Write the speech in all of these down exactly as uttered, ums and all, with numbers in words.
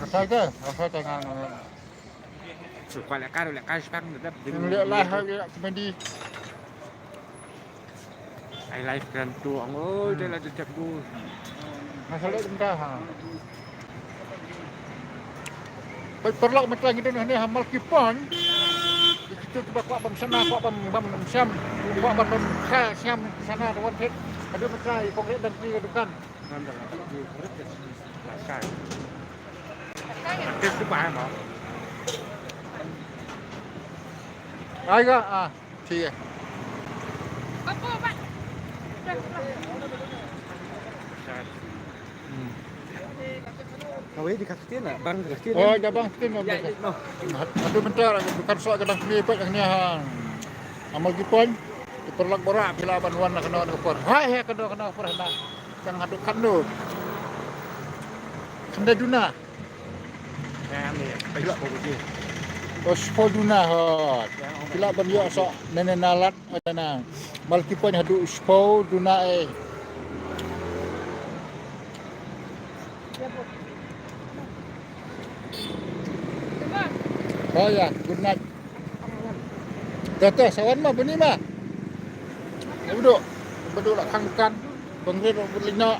Sa ka, sa ka ngan. Su kwah leh kar, leh kar sepang, tetap. Leh lah, leh komedi. Ai live kan tu, ang oi, dia lah jejak tu. Masalah entah, ha. Peit paralok mynta ngi don hangne ha Malkipon. Kita tu ba kwah ban shana, kwah ban, ban sham, kwah ban, ban sham shana, wan peit. Haduh mynta i Kong Rit dang plie dukan. Ai ga, ah, ठीक है. Hmm. Kawei di Kak Tin, ah, bang Kak Tin. Oh, da bang Tin, bang. Ya, ya, no. Haduh mynta dukan soh ka dang plie pat hangne ha Malkipon. Te paralok baroh phi lah ban wan na kano kano ka por. Hai, hai, kano kano ka por hana. Tang haduh katno. Khyndai duna. Phi lah. Oh, shiphew duna hot. Phi lah ban ïoh soh nane na lad, na Malkipon haduh shiphew duna, eh. Oh ya, good night. Dah, dah, sa wan ma, bani ma. Ba duk, ba duk la khang dukan. Bang Rit ba duk leit noh.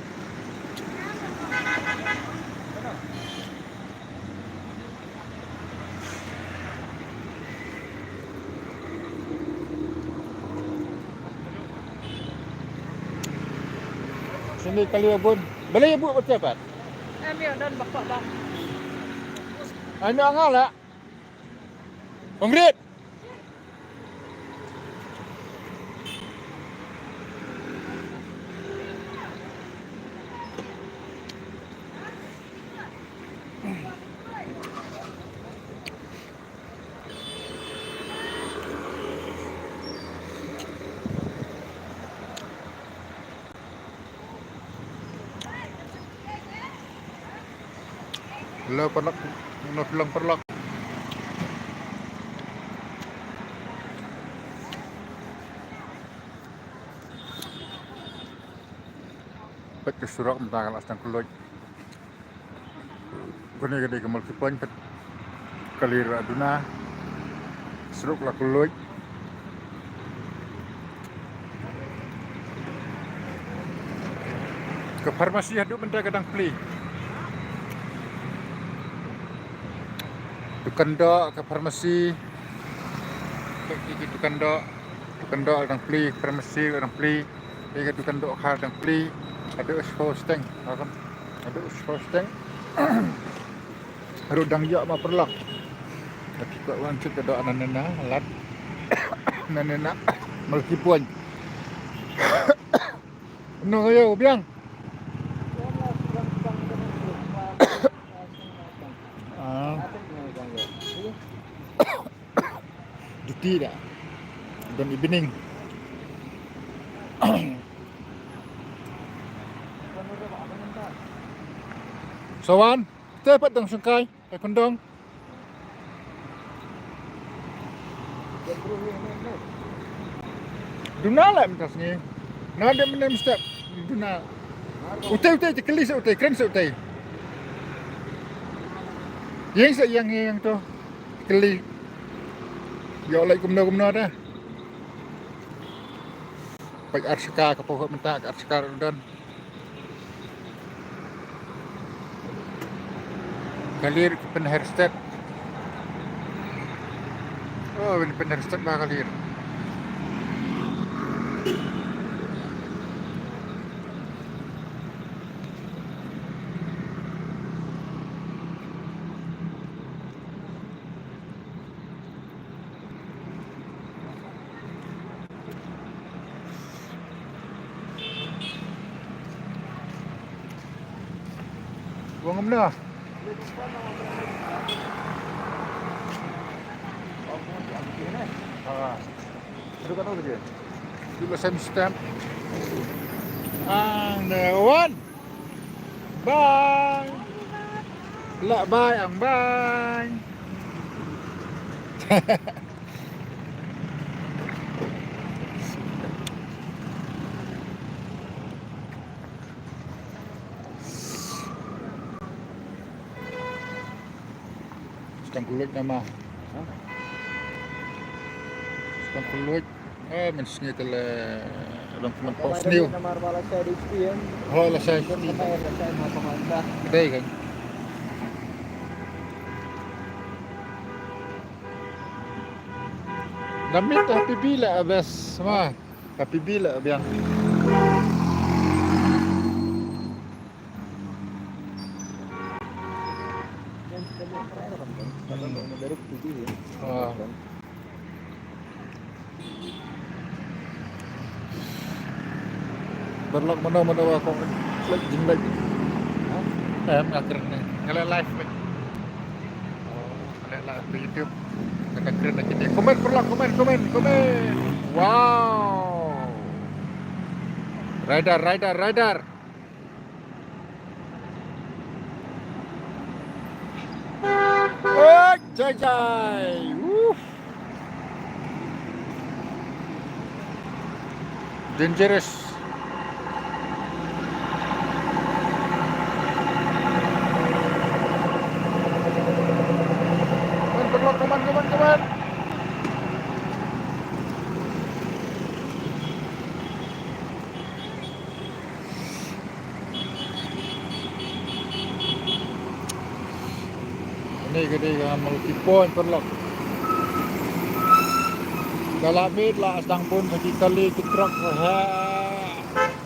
Sini kali abun. Balei abun betul, Pat? Em, ya, don bakpak, bang. Anu angal lah. Bang Rit. Hello, paralok. Ngano phi long, paralok? Peit ka surok mynta ka la sdang kylluid. Kane ka dei ka Malkipon, peit ka lier la duna. Surok la kylluid. Ka pharmacy haduh mynta ka dang plie. Dukan doh, ka pharmacy. Ka, ka, ka dukan doh. Dukan doh dang plie, pharmacy dang plie. Ka dukan doh ka dang plie. Haduh shiphew shiteng. Haduh shiphew shiteng. Haduh dang ïoh ma paralok. Ka dei ka wan sha ka doh nane na lad. Nane na Malkipon. No, ayo, biang. Ah. Duty dah. Don evening. Sa wan, te pat dang sngewkai. Ka khyndong. Duna la mynta sngi. Na dei mynne mynstep. Duna. Utei, utei, te kylli sa utei, kren sa utei. Ïeng sa ïeng, ïeng to. Kylli. Ïoh leit kumno kumno te. Peit ar shaka ka poh mynta, ar shaka ruh don. Ka lier ka pynher step. Oh, pynher step ba ka lier. Wang mana? Ah. Duduk kat mana dia? Duduk same step. And uh, one. Bye. Lah bye ang bye. Tang kulut nama. Tang kulut. Eh, men sngi tele. Long men pos new. Nama ba la shai di H P, eh. Oh, la shai di H P. Kedai kan. Namit happy bila abes ma. Happy bila biang. Ah. Paralok, mano mano ba ko klik jinglek. Em, nga kren ne. Nga leh live ne. Nga leh live di YouTube. Nga kren ne kine. Komen paralok, komen, komen, komen. Wow. Rider, rider, rider. Oh, jai jai. Woo. Dangerous. Come on, come on, come on, come on. Kane ka dei ka Malki Point, paralok. Ka la miet la sdang bun ka ki kali ki trok ba heh.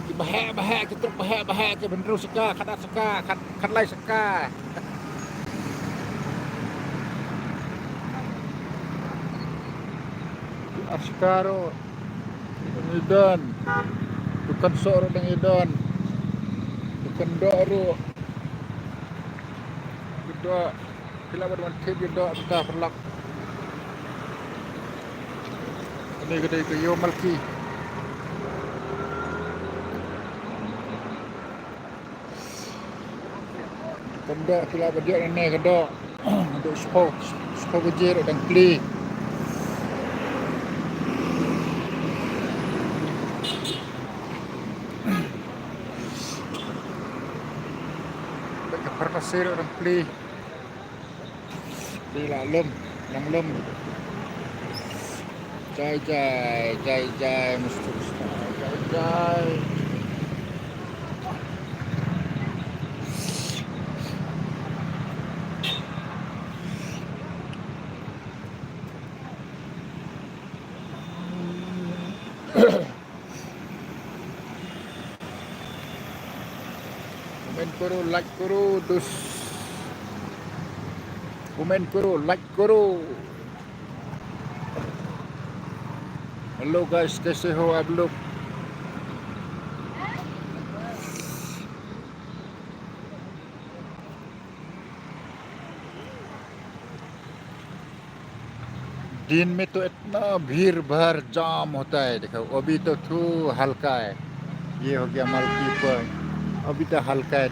Ki ba heh ba heh, ki trok ba heh ba heh, ki ba hynriew saka, khatar saka, khat, khatlai saka. Ki ar saka ruh. Dang ïadon. Dukan soh ruh dang ïadon. Dukan doh ruh. Ki doh. Ki lah ban wan thied ïa doh mynta paralok. Kane ka dei ka ïew Malki. Kam doh, phi lah ban ïoh nangne ka doh. Haduh shiphew, shiphew baje ruh dang plie. Bad ka pharmacy ruh dang plie. Plie la lum, dang lum. Jai jai, jai jai, mustu mustu. Jai jai. Comment koro, like koro, dos. Comment koro, like koro. Hello guys, kaise ho aap log? दिन में तो इतना भीड़ भाड़ जाम होता है, देखो अभी तो थू हल्का है, ये हो गया मलकी पर, अभी तो हल्का है।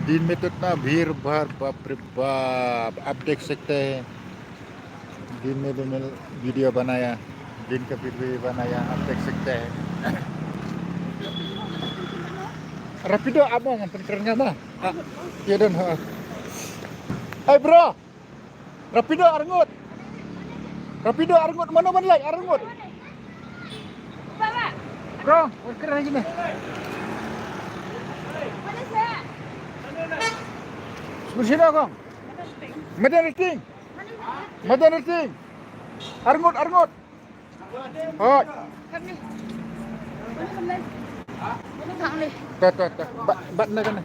दिन में तो इतना भीड़ भाड़, बाप रे बाप, आप देख सकते हैं। दिन में भी मैं वीडियो बनाया, दिन का भी वीडियो बनाया, आप देख सकते हैं। Rapido, abang, ngan pynkreh nga ma. Ah, ya don, ha. Hey bro. Rapido arngut. Rapido arngut, mano ban leit arngut? Bro, pynkreh lagi ni. Sini kong. Madan Riting. Madan Riting. Arngut, arngut. Hoi. Ta, ta, ta. Bat, bat na kane.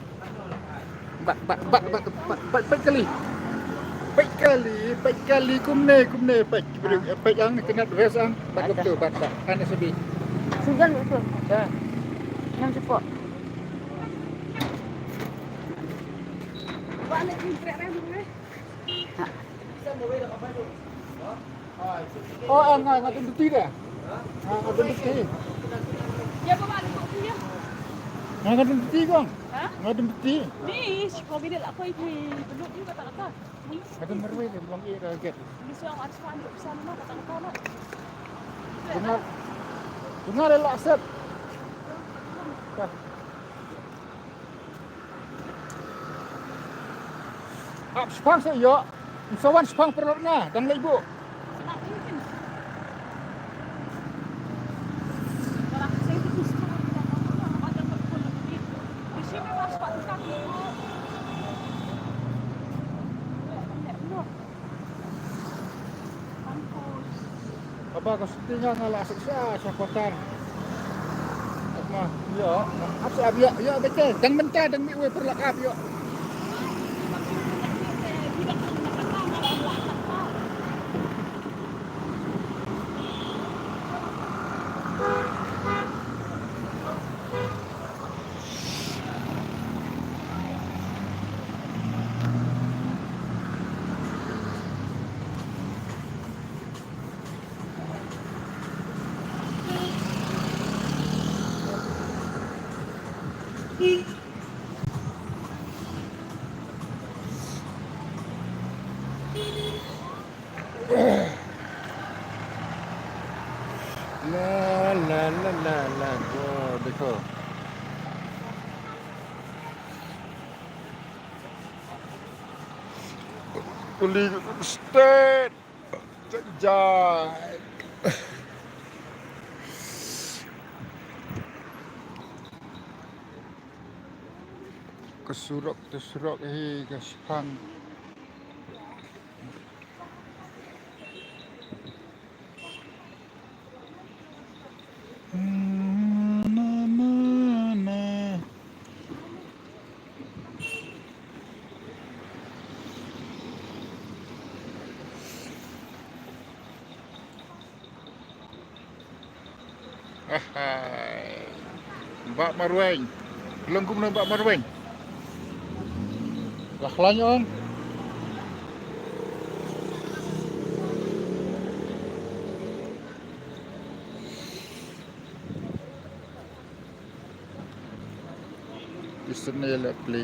Bat, bat, bat, bat, bat, bat, bat kali. Bat kali, bat kali, kumne, kumne, bat. Bat ang internet wes ang. Bat tu, bat, bat. Ane sebi. Sugan betul. Ya. Yang cepat. Ba la jingkhreh rang dum ne. Ha. Oh, ah, nga, nga don duty da. Nga, nga don duty. Ya, ba ba la ko ya. Nga, nga don duty kong. Ha? Nga don duty. Ni, si ko bida la ko i tu. Belum ni kata kata. Nga don marwei de, belum i ka get. Ni suang at suang ni usan ma kata kata la. Dengar. Dengar la set. Ap shipang sa ïoh. Sa wan shipang paralok na dang leit buh. Haba ka sting nga la suk sha sha quarter. Ap ma ïa. Ap sha ap ïa ïa bete dang mynta dang mih wei paralok ap ïa. La la la la la. Wow, dekho. Puli state. Jai. Ka surok, ka surok hi ka shipang. Ahai. Bah Marweiñ. Leng kumno Bah Marweiñ? Lah khlaiñ ong. Isynei leh pli.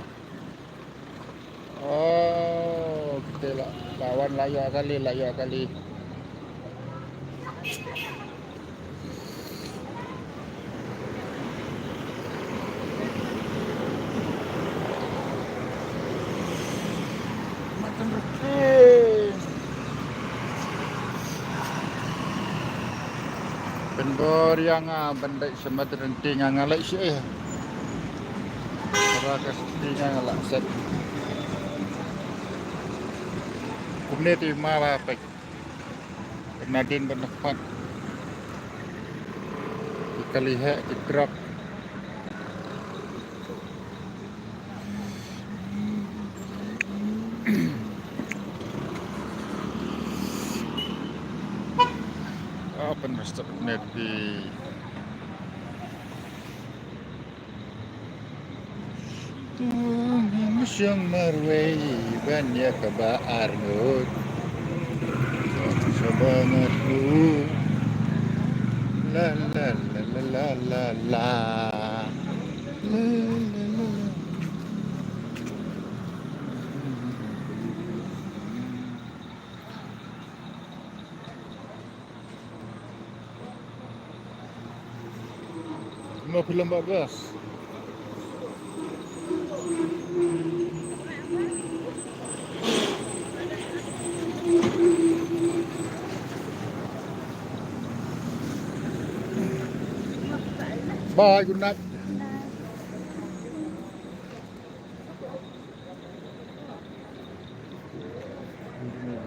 Oh, kita la la wan la ïoh kali, la ïoh kali. Matan reti. Pynbor ïa nga ban leit sha Maternity nga, nga leit sha eh. Para ka siti nga, nga la set. Kumne te ma ba pek. Nadin ban dapat. Ki kali he ki drop. Ah, pynrestop net pi. Tung shong marwei ban ïa kaba arngut. Shaba ngat ku. La la la la la la la. La la la la. Mo film ba gas. Bye, good night.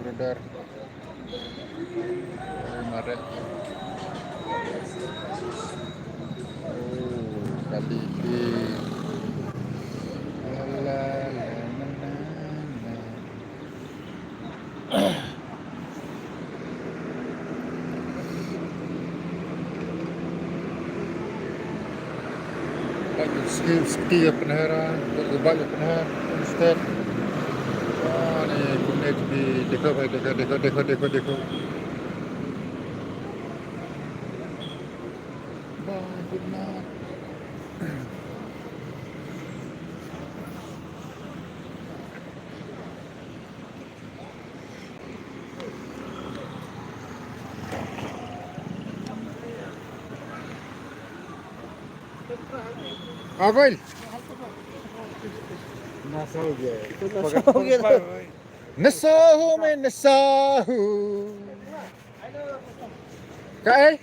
Brother. Mare. Oh, kali ki. La, la, la, la, la. Bike ski, ski ïa pynher, bike ïa pynher, instead. Ah, ni kumne ki deka bai, deka, deka, deka, deka, deka. Bye, good night. Agoi. Nasa ho gaya. Nasa ho gaya. Nasahu me nasahu. Kaei?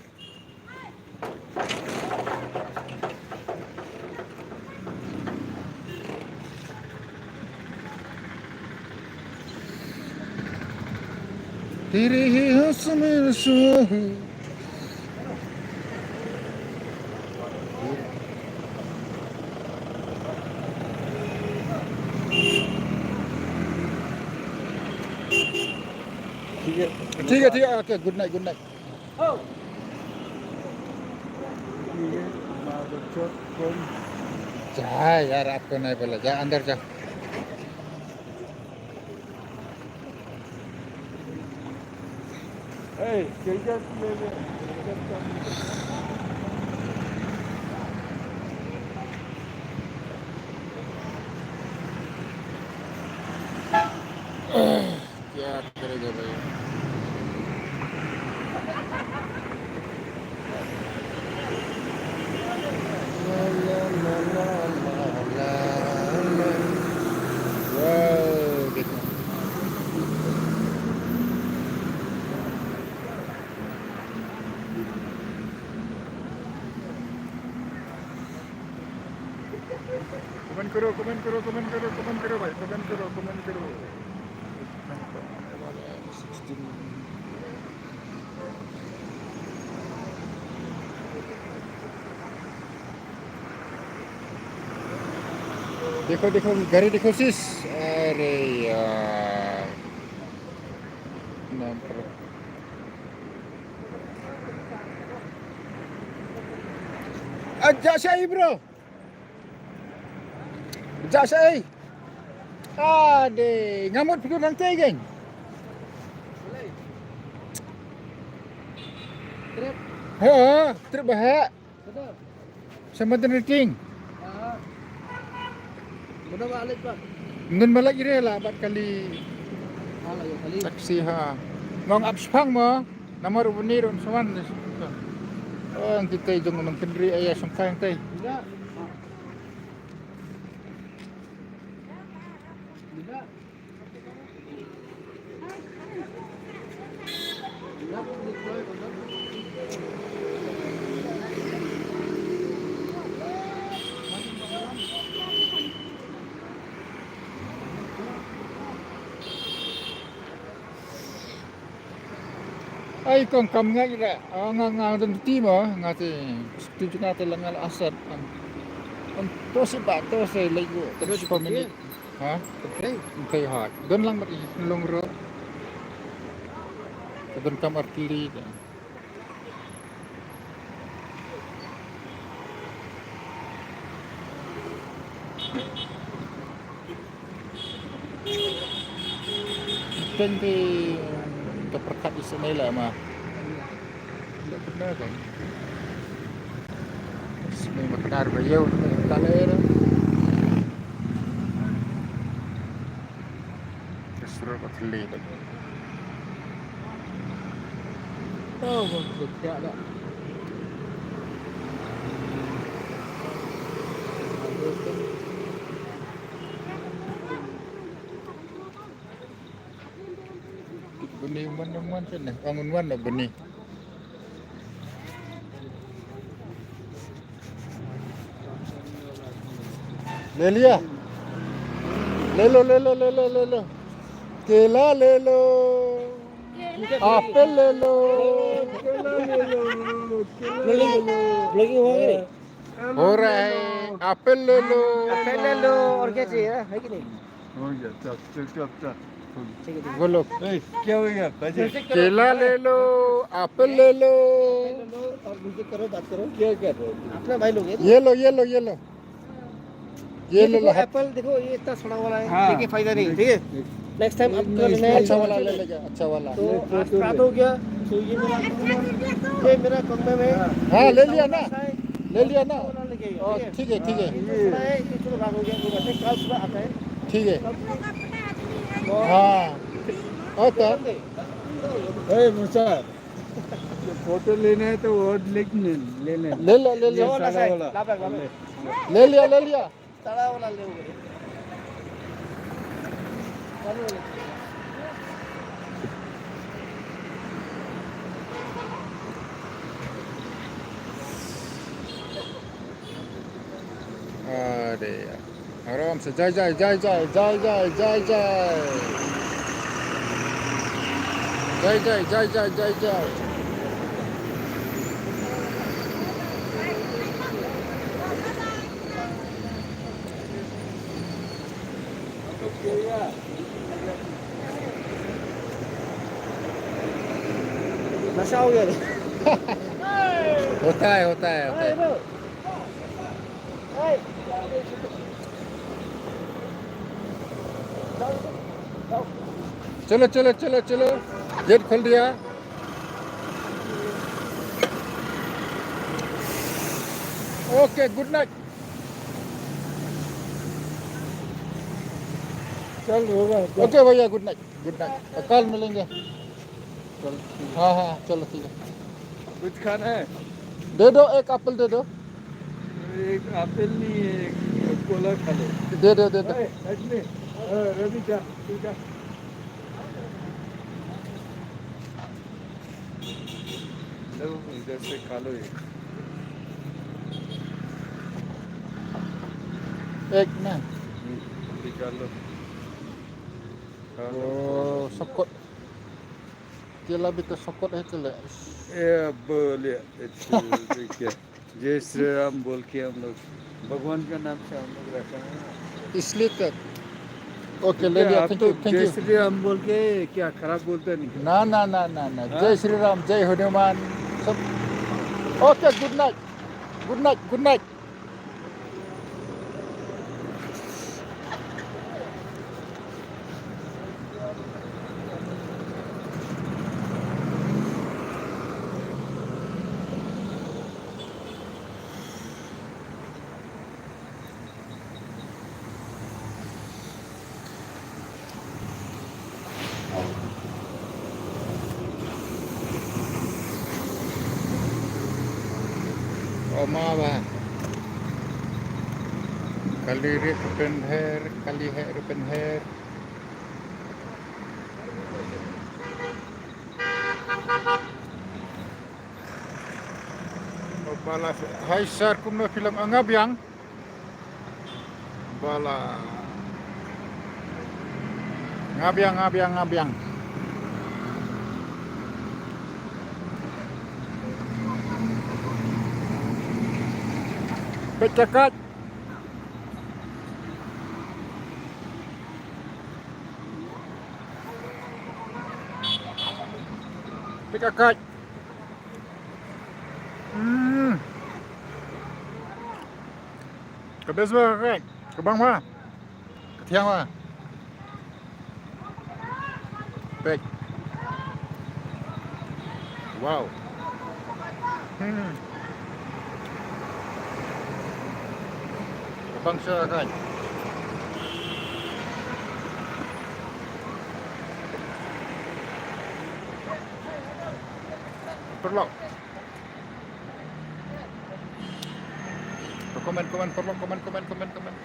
Tiri hi husme nasahu. ठीक है, ठीक है, ठीक है, ओके, गुड नाइट, गुड नाइट। जा यार, आपको नहीं बोला, जा अंदर जा। ए, तेजस ले ले। क्या करेगा भाई? वाओ, देखो। कमेंट करो, कमेंट करो, कमेंट करो, कमेंट करो भाई, कमेंट करो, कमेंट करो। देखो, देखो, गाड़ी देखो sis। अरे यार। Nampak. Ajak syai, bro. Ajak syai. Ade, ngamut pikir nanti, geng. Trip. Ha, trip bahak. Sama dengan ting. Ngun balik ire la bad kali. Taxi ha. Ngong ap shipang mo. Namar u bni ron swan. Oh, kita jong nong kendri aya songkai tai. Ai kong kam nga ira, ah, nga nga don ti mo, nga ti ti nga ti la nga la asat. An to si ba to si lei go. Terus pamini. Ha? Terus. Tei hot. Don lang mat i long ro. Don kam artili. Teng te ta pyrkhat i sene la ma. La kena kan. Sene ma kena ba yau ta le. Ka surok ka thylli ka. Oh, ba ka dak. Bini man man sene. Bangun man bini. ले लिया। ले लो, ले लो, ले लो, ले लो। केला ले लो। एप्पल ले लो। केला ले लो। केला ले लो। Vlogging, vlogging हो गई? हो रहा है। एप्पल ले लो। एप्पल ले लो, और क्या चाहिए, है कि नहीं? हो गया, चल, चल, चल, चल। ठीक है, ठीक है। बोलो। ए, क्या हो गया? कैसे? केला ले लो, एप्पल ले लो। एप्पल ले लो और म्यूजिक करो, बात करो। क्या कर रहे हो? अपना भाई लोग है। ये लो, ये लो, ये लो। ये ये ले देखो, लो। एप्पल देखो, ये इतना सड़ा वाला है, हाँ। देखिए, फायदा नहीं, ठीक है? नेक्स्ट टाइम आपको लेना है, अच्छा वाला ले लेगा, अच्छा वाला। तो आज रात हो गया, तो ये मेरा, ये मेरा कम में है। हाँ, ले लिया ना? अच्छा है। ले लिया ना? वाला लेके आइए, ओ, ठीक है? ठीक है, ठीक है। हाँ, ये थोड़ा है, ये चलो, रात हो गया, वो बस है, कल सुबह आता है। ठीक है। कल सुबह। हाँ। और तो? ए, मुसा, फोटो लेना है तो वो लेके ले, ले ले। ले ले, ले ले। ये वाला साला साइड, वाला। लाभ है, लाभ है। ले लिया, ले लिया। तड़ा वाला ले वो। चालू वाला। अरे यार, आराम से। जय जय जय जय जय जय जय जय। जय जय जय जय जय जय। नशा हो गया। होता है, होता है, होता है। चलो, चलो, चलो, चलो, गेट खोल दिया। ओके, गुड नाइट। चल, होगा। ओके भैया, गुड नाइट, गुड नाइट, कल मिलेंगे। चल, ठीक है। हाँ, हाँ, चलो, ठीक है। कुछ खाना है? दे दो, एक एप्पल दे दो। एक एप्पल नहीं है, एक कोला खा लो। दे दो, दे दो। ए, रजनी, ए, रवि, जा, तू जा। लो, इधर से खा लो एक। एक ना। हम्म, निकाल लो। खा लो। ओ, सकत। केला भी तो सकत है, चले। ए, बोले, अच्छा, ठीक है। जय श्री राम बोल के हम लोग, भगवान का नाम से हम लोग रहते हैं। इसलिए तो। ओके, ले लिया, आप थैंक यू, तो थैंक जय यू। श्री राम बोल के क्या खराब बोलते नहीं? ना, ना, ना, ना, ना। हाँ? जय श्री राम, जय हनुमान, सब। ओके, गुड नाइट, गुड नाइट, गुड नाइट। Oma ba. Kali rit rupen her, kali heh rupen her. Bala, hai sir, kumno phi long? Nga biang. Bala. Nga biang, nga biang, nga biang. Peit ka kait. Peit ka kait. Hmm. Ka best ba ka kait. Ka bang ba. Ka thiang ba. Peit. Wow. Hmm. Ka bang sha ka kait. Paralok. Comment, comment, paralok, comment, comment, comment, comment.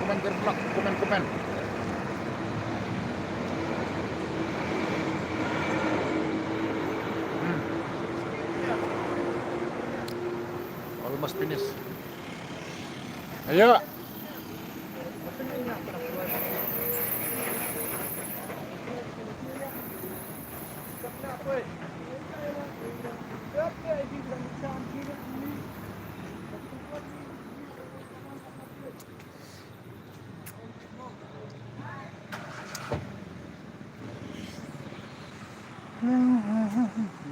Comment, paralok, comment, comment. Hmm. Almost finish. Ayo.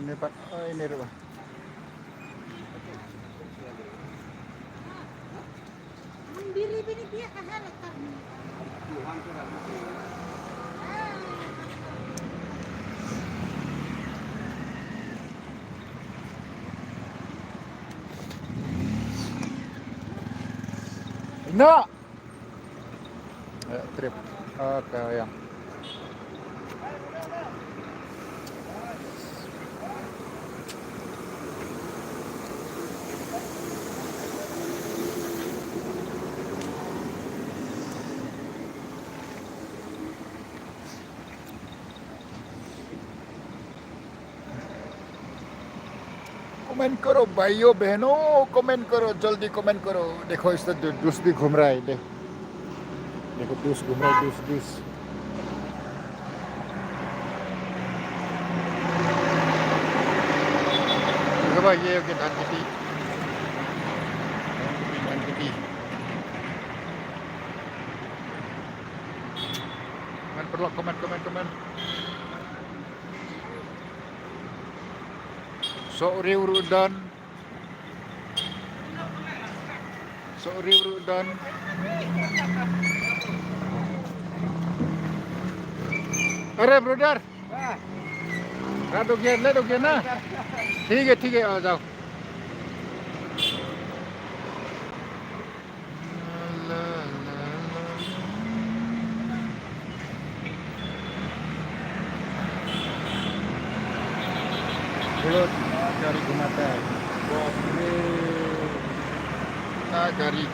Ini pat, oh, ini ruh. No. Eh, trip. Okay, ya. कमेंट करो भाइयों बहनों, कमेंट करो, जल्दी कमेंट करो। देखो, इससे दू-, दूसरी घूम रहा है, देख। देखो, दूस घूम रहा है, दूस, दूस। देखो भाई, ये हो गया धान खेती। धान खेती, धान खेती। कमेंट, कमेंट, कमेंट, कमेंट। Sorry, Rudan. Sorry, Rudan. अरे ब्रदर, रात हो गया, लेट हो गया ना। ठीक है, ठीक है, आ जाओ। Bro, cari kematian. Wah, ini. Nah, cari.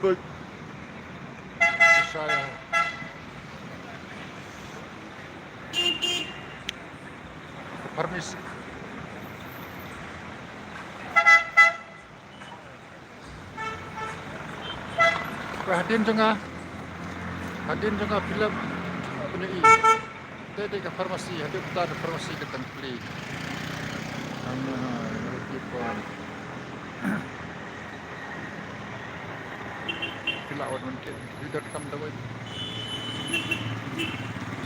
Baik. Saya. Permisi. Hadien jong nga, hadien jong nga Philip Pynïohi. Te dei ka pharmacy, hadien kata ka pharmacy ka tang pli. Ang, ah, ki pon. Phi lah wan wan kit dot com dawai.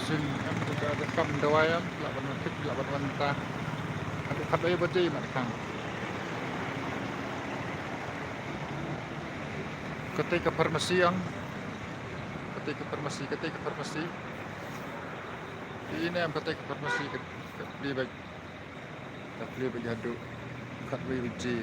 Sin em dot com dawai em, phi lah wan wan kit, phi lah wan wan ta. Hadien khatwei baje mat khang. Katei ka pharmacy ang. Katei ka pharmacy, katei ka pharmacy. Ine em katei ka pharmacy ka, ka plie beit. Ka plie beit haduh khatwei baje.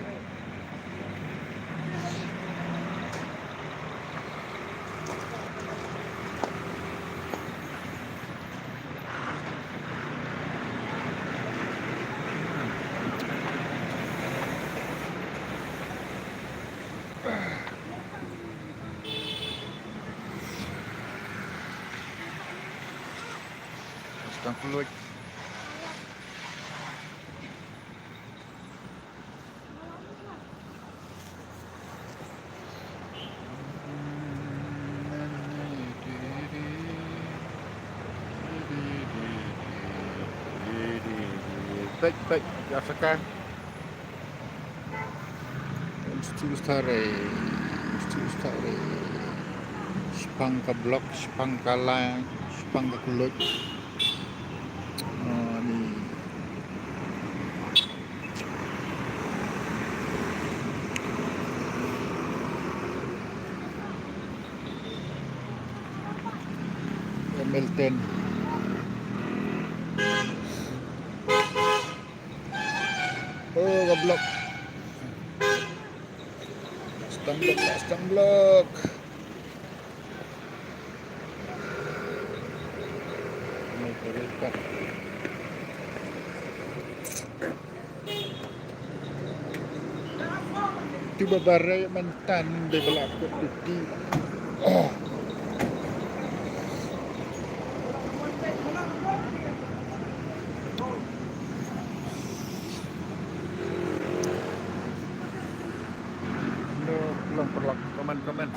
Stang kuloit. Baik, baik, ya sekarang. Mesti ustare, mesti ustare. Shipang ka block, shipang ka line, shipang ka kuloit. Oh, ni. Hamilton. Oh, goblok. Stang block, stang block. Ini terlibat. Ti ba barei mynta dei ba la kut duty. Oh. Long perlak, komen, komen.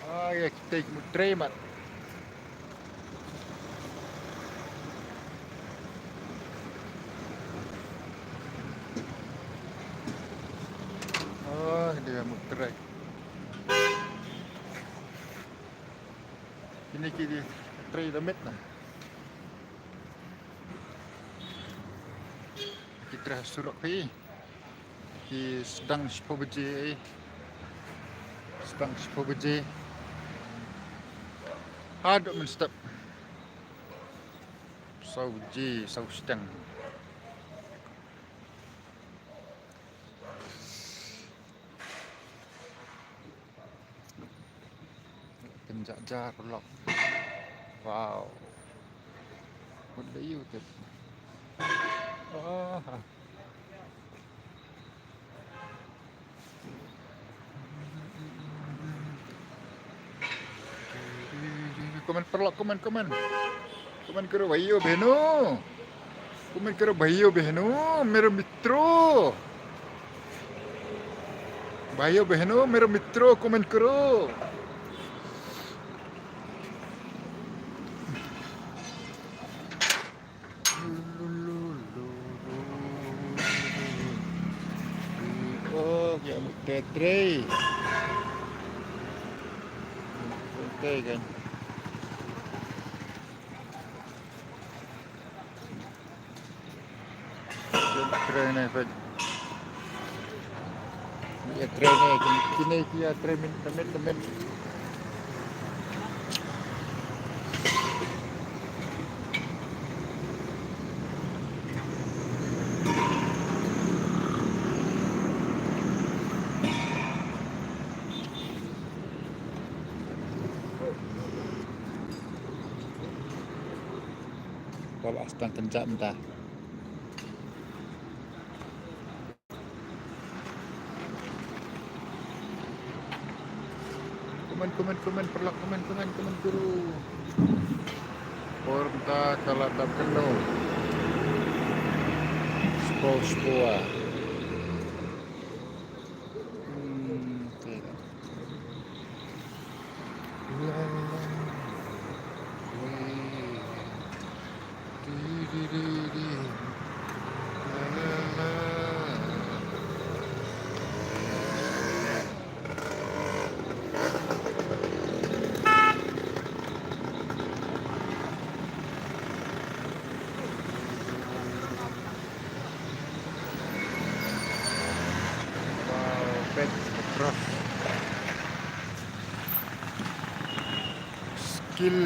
Ah, ya, kita ikut trei, mat. Oh, dia mau trei. Ini kita trei damit na. Kita surok pi. Ki sdang shiphew baje, eh. Sdang shiphew baje. Haduh mynstep saw baje, saw shiteng. Jan jar lok. Wow. What do you think? Ah. Comment paralok, comment, comment. Comment karo bhaiyo bheno. Comment karo bhaiyo bheno, mero mitro. Bhaiyo bheno, mero mitro, comment karo. Oh, ya, trei, trei. Trei kan. Trei ne, peit. Ïa trei ne, kine ki ïa trei min, min, min. Tol astang kenjam dah. Comment, comment, comment, paralok, comment, comment, comment, guru. Por ta kala tap kendo. Spo, spo, ah. Hmm, okay. La, la, la. Di, di, di, di. La, la, la. Wow, peit, prof. Muskil,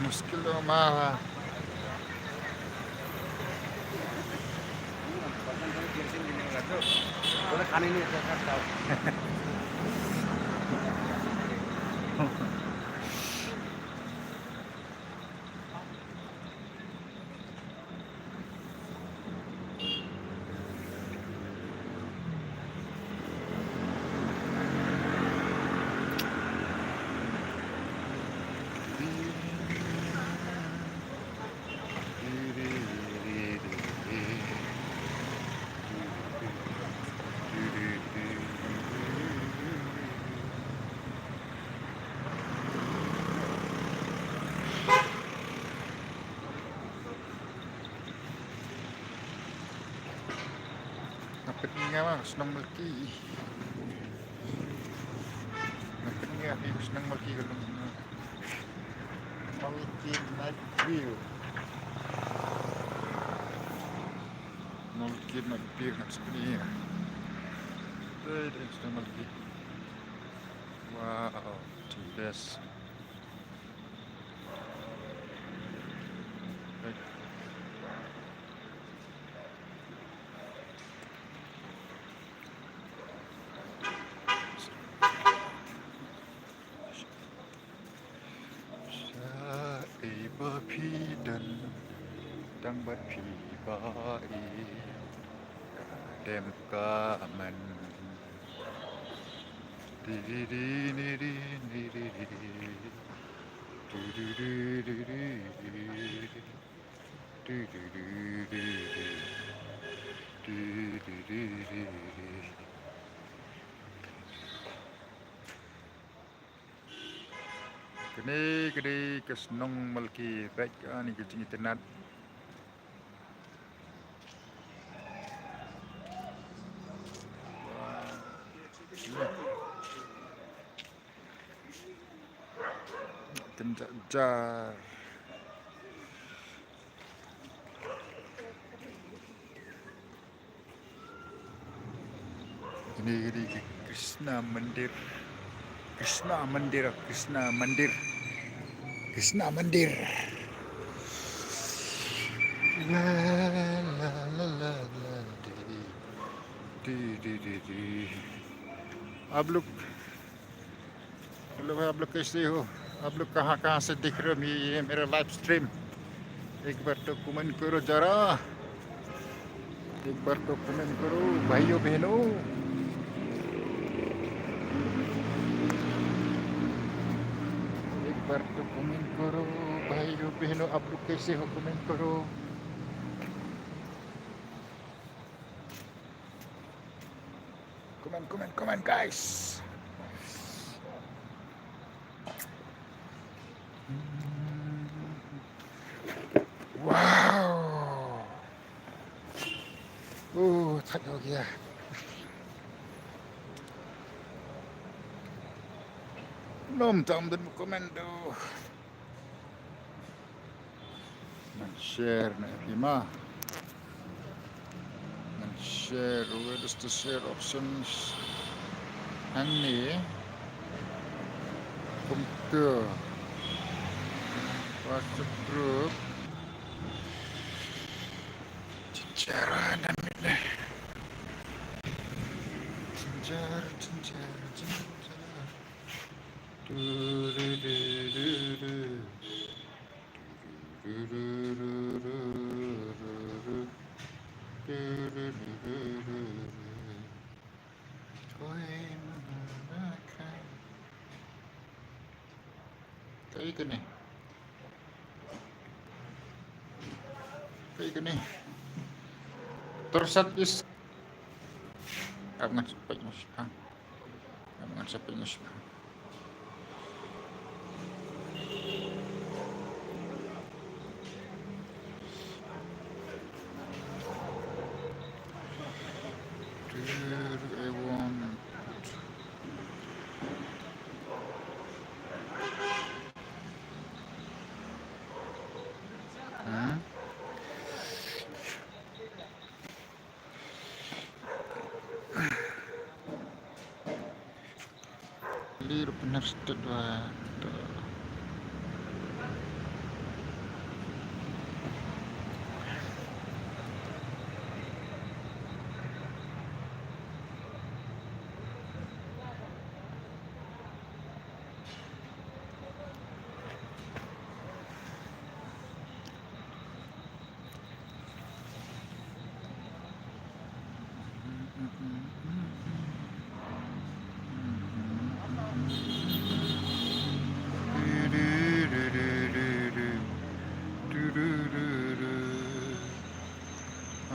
muskil, Omar. Nga peit nga ma shnong Malki. Nga peit nga peit shnong Malki ka long. Malki night view. Malki night view, night view. Dei dei shnong Malki. Wow, the best. Sa ei ba phi don, tang bad phi ba ei, ka dem ka man. Di di di di di di di di. Du du du du du du. Du du du du du. Du du du du du. Kane ka dei ka shnong Malki, peit kane ka jingitynnad. Kynja jar. Ini, ini Krishna Mandir. Krishna Mandir, Krishna Mandir. Krishna Mandir. La, la, la, la, la, di. Di, di, di, di. आप लोग, आप लोग, आप लोग कैसे हो? आप लोग कहाँ कहाँ से देख रहे हो ये, ये मेरा लाइव स्ट्रीम? एक बार तो कमेंट करो जरा, एक बार तो कमेंट करो भाइयों बहनों, एक बार तो कमेंट करो भाइयों बहनों, आप लोग कैसे हो, कमेंट करो। Comment, comment, comment, guys. Wow. Oh, thak ho gaya. Nom tam den comment tu. Ngan share na ïa phi ma. Ngan share, where is the share options? Hangne. Kumta. WhatsApp group. Jinjar na mine. Jinjar, jinjar, jinjar. Du, du, du, du, du. Kaei kane? Kaei kane? Torsat is. Ap ngan sa peit noh shipang. Ap ngan sa peit noh shipang. Dude, I want. Hmm? Little bit of the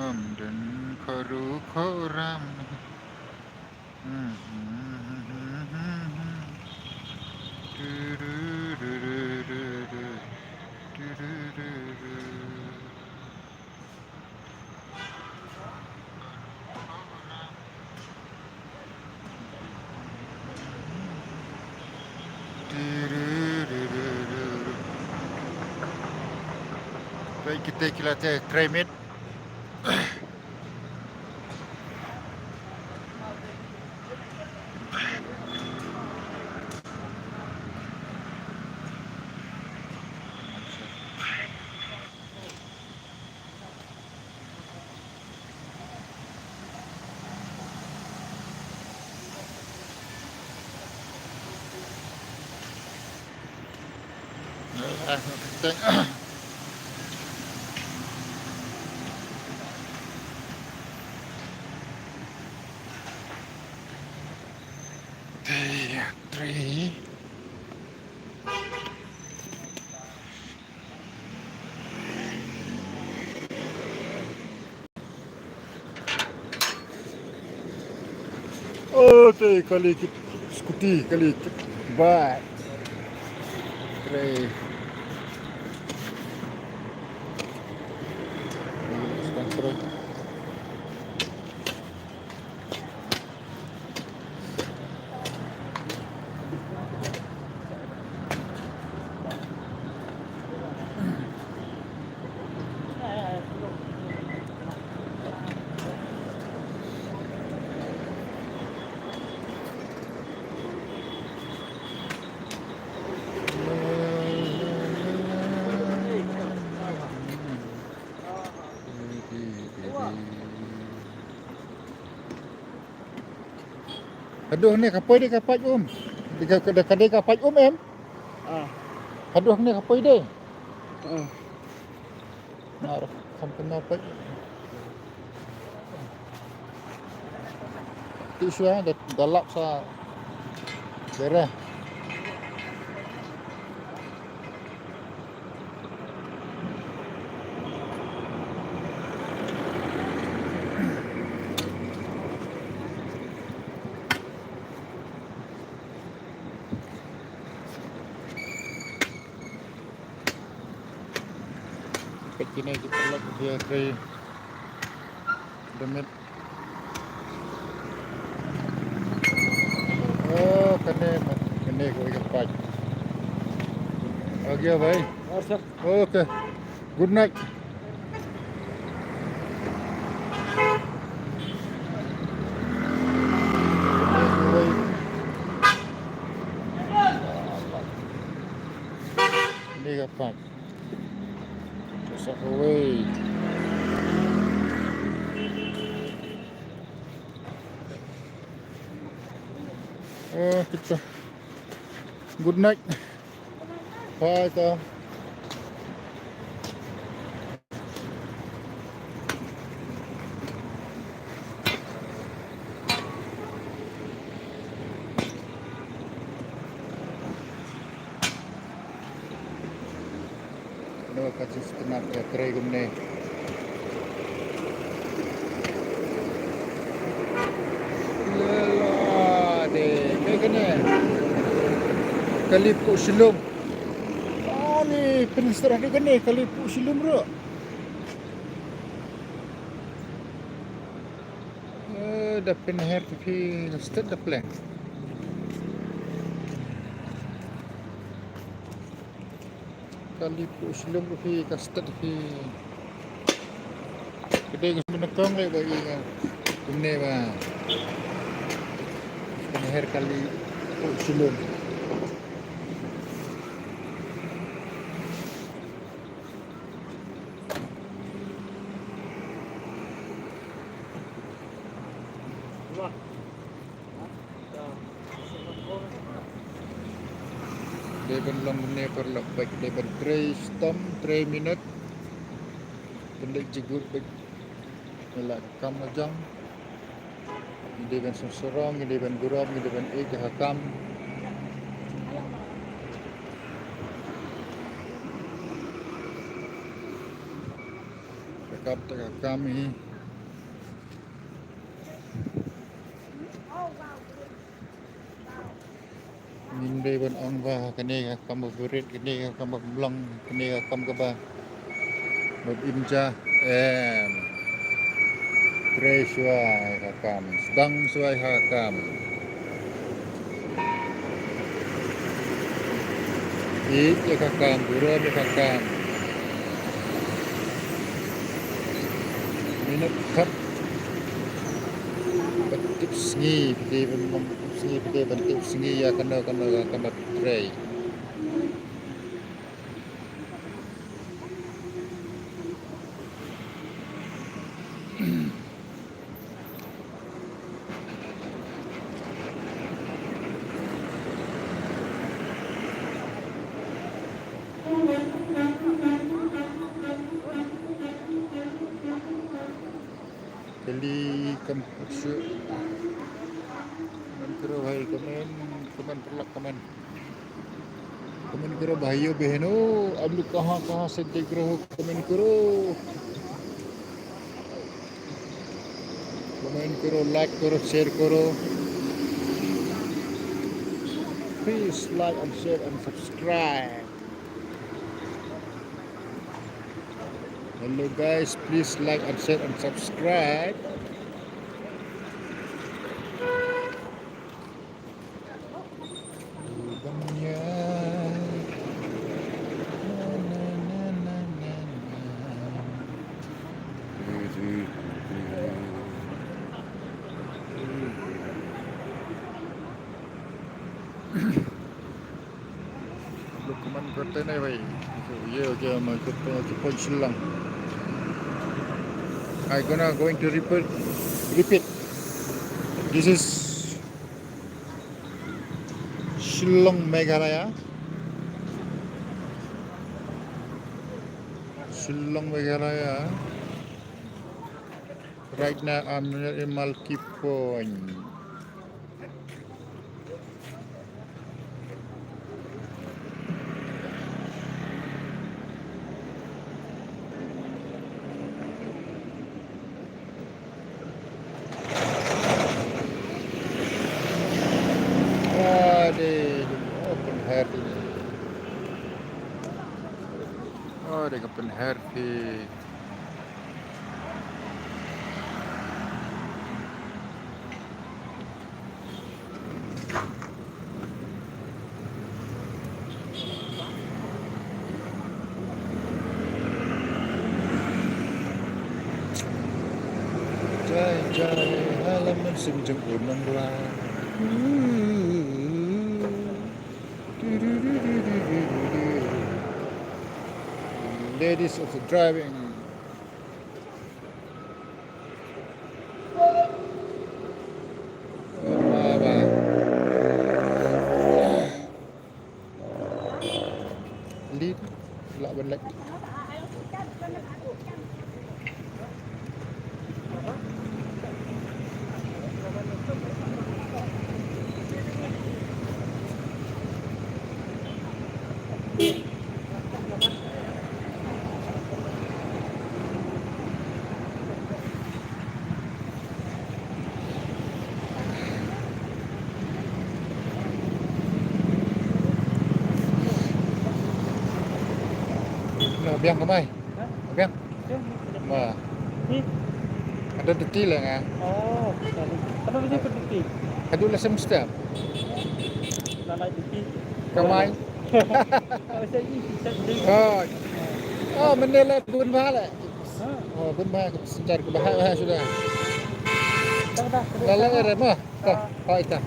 Amdan kharu khoram. Peit kita ki la tei trai mit. Day three. Oh, te kali ki scooty, kali ki bike. Tre. Sponsor. Aduh, ne ka poi dei ka pait um. Dei ka, dei ka, dei ka pait um em. Ah. Haduh ni ka poi dei. Ah. Ar kham kena poi. Ti shuwa da, da lap sa. Dere. Peit kine ki paralok ki trei da met. Oh, kane, kane ko ka pait. Okay bhai. Aur sir. Okay. Good night. Mega pack. Just walk away. Eh, kita. Good night. Bye, ta. Kane ka jingsngewtynnat ïa trei kumne. Lala de, me kane. Kali puh shlum. Ani, pynstrah de kane, kali puh shlum ruh. Eh, da pynher phi stet da pleng. Kali puh shlum phi ka stet phi. Kdei ka shlum na kong le ba i nga. Kumne ba. Pynher kali puh shlum. Dei ban long kumne paralok, bad dei ban trei shitom, trei minot. Ban leit jingkut bad la kam la jong. Ngi dei ban sngewsarong, ngi dei ban burom, ngi dei ban ïeit ïa ka kam. Ka kam te ka kam hi. Ngim dei ban ong ba kane ka kam ba birit, kane ka kam ba pynlong, kane ka kam kaba bad im ja, em. Trei shuwa ïa ka kam, sdang shuwa ïa ka kam. Ïeit ïa ka kam, burom ïa ka kam. Minot khat. Ban tip sngi, phi dei ban tip sngi, phi dei ban tip sngi ïa kano kano ka kam ba phi trei. Kali kam shu. Comment karo bhai, comment, comment paralok, comment. Comment karo bhaiyo behno, aap log kahan kahan se dekh rahe ho, comment karo. Comment karo, like karo, share karo. Please like and share and subscribe. Hello guys, please like and share and subscribe. Comment करते नहीं भाई। ये हो गया, मैं करता हूँ कि पहुंच लंग। I gonna going to repeat, repeat. This is Shillong, Meghalaya. Shillong Meghalaya. Right now I'm near Malki Point. Ade, oh, pynher te. Ade, ka pynher te. Jai jai ha la mynsiem jong u nongrwai. Ladies of the driving. Lin, lah ban lek. Biang kamai. Biang. Ma. Ada deti lah nga. Oh, ada deti. Ada lah semester. Kamai. Oh. Oh, mendela bun bha la. Oh, bun bha, sejar ke bha, bha sudah. Dah, dah, dah. Dah, dah, dah. Dah, dah.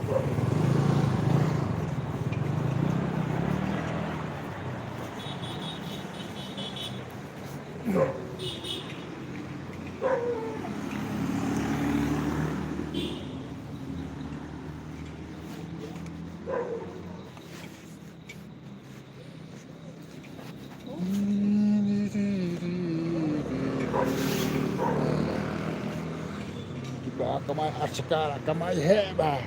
Kiba kamai archika, kamai heh ba.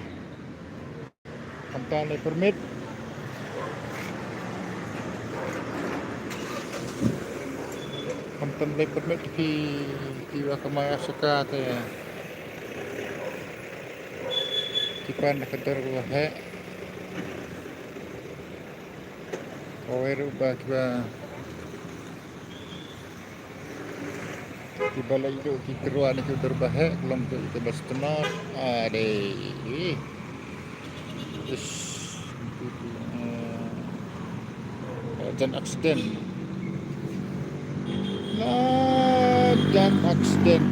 Khamtam leh permit. Khamtam leh permit ki, kiba kamai archika te. Ki pan da ka dor ba heh. Kawei ruh ba kiba, kiba la ïoh ki kyrwa na ki dur ba heh, long ki, kiba stunor. Ade. Ish. Jan accident. La jan accident.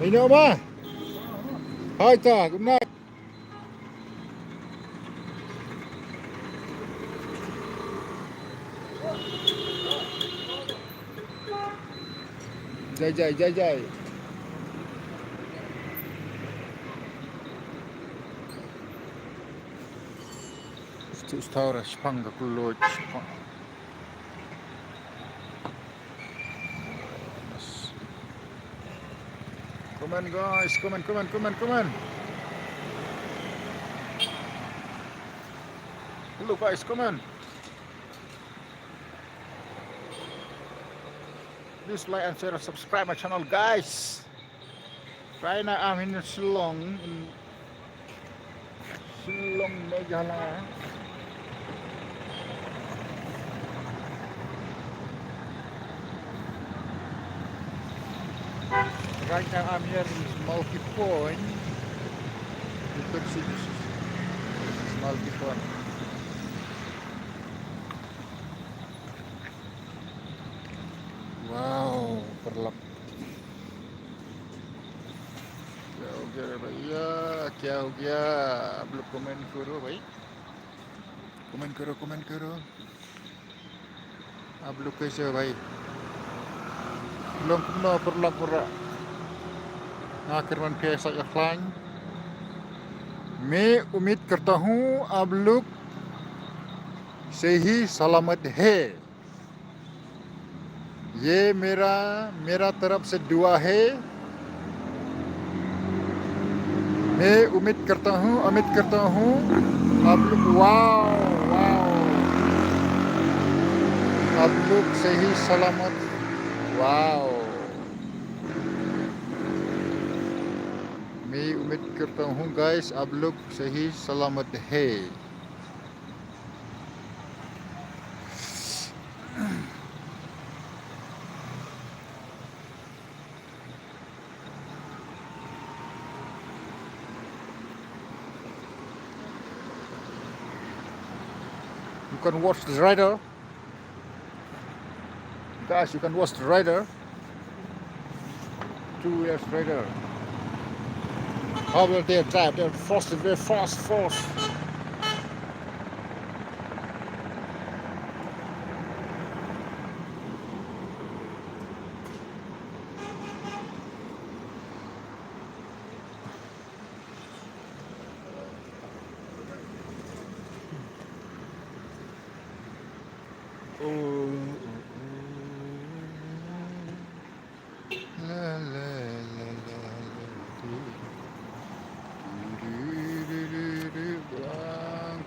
Ino ma? Hai ta, good night. Jai jai jai jai. Stu staura spang ka kulot spang. Come on guys, come on, come on, come on, come on. Hello guys, come on. Please like and share and subscribe my channel, guys. Right now I'm in Shillong, in Shillong, Meghalaya. Right now I'm here in Malki Point. You can see this is Malki Point. Wow, paralok. Kya ho gaya re bhaiya? Kya ho gaya? Aap log comment karo bhai. Comment karo, comment karo. Aap log kaise ho bhai? Long kumno paralok para. Nga kyrmen phi sa ïa khlaiñ. Main ummid karta hoon aap log सही सलामत है। ये मेरा, मेरा तरफ से दुआ है। मैं उम्मीद करता हूँ, उम्मीद करता हूँ आप लोग, वाओ, वाओ, आप लोग सही सलामत, वाओ। मैं उम्मीद करता हूँ गाइस, आप लोग सही सलामत है। You can watch the rider. Guys, you can watch the rider. Two wheels rider. How will they drive? They're fast, very fast, fast.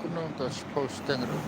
Kumno ta shu post teng ruh.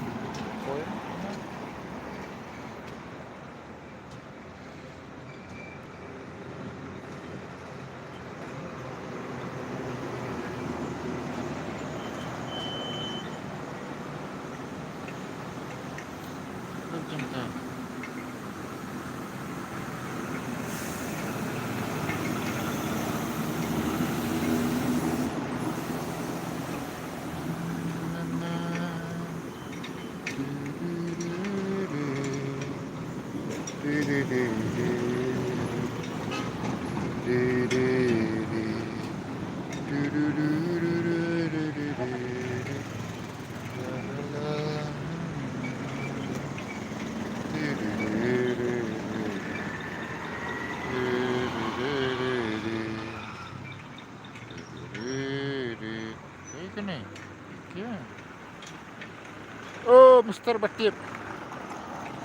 Oh, Mister Batip.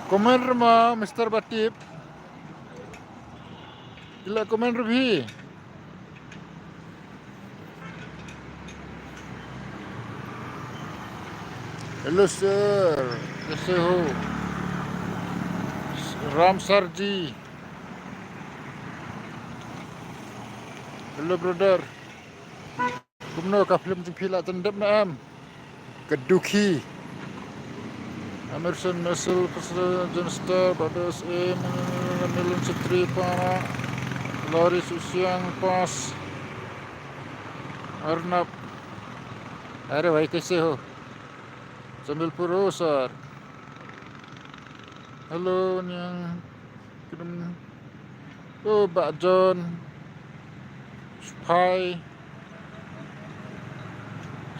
Comment ruh ma, Mister Batip. Ila comment ruh phi. Hello sir, kaise ho? Ram sir ji. Hello brother. Kumno ka film jong phi la jan dep ne em? Ka Dukhi. Emerson Missile, President John Star, Brothers M, Milan Chetri, Para, Lori Susiang, Pas, Arnab. अरे भाई, कैसे हो? जमीलपुर हो सर? Hello Niang. Kidum. Oh, Bah John. Sphai.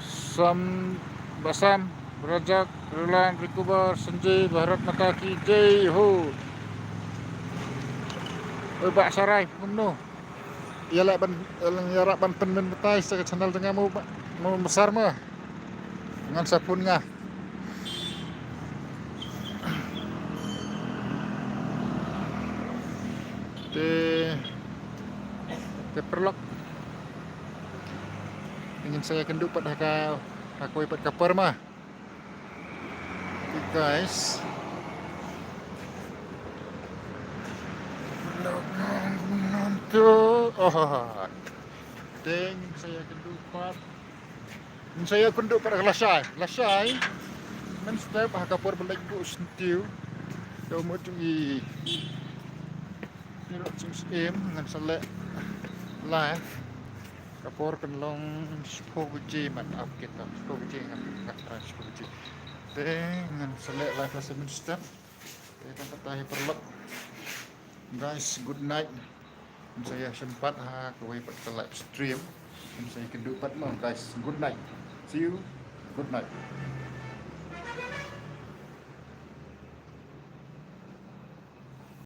Sam, Basam, Rajak, Relan, Rikubar, Sanjay, Bharat Mata Ki Jai Ho. Oh, Bah Sarai, kumno? Ïa lah ban, ïa lah ban pynmynta sa ka channel jong nga mo, mo Bah Sar mo. Ngan sa phone nga. Te, te paralok. Ngin sa ïakynduh pat ha ka, ha kawei pat ka por ma. Te guys. Paralok ngan nonto. Oh. Te ngin sa ïakynduh pat. Ngin sa ïakynduh pat lashai, lashai. Mynstep ha ka por ba leit buh syntiew. Te mut jong i. Te ruh jong syiem ngan sa leh live. Ka por kan long shiphew baje mat, ap kita shiphew baje ngan, ngan try shiphew baje. Te ngan sa leh live lashai mynstep. Te tang kata hi paralok. Guys, good night. Ngin sa ïashem pat ha kawei pat ka live stream. Ngin sa ïakynduh pat mo guys. Good night. See you. Good night.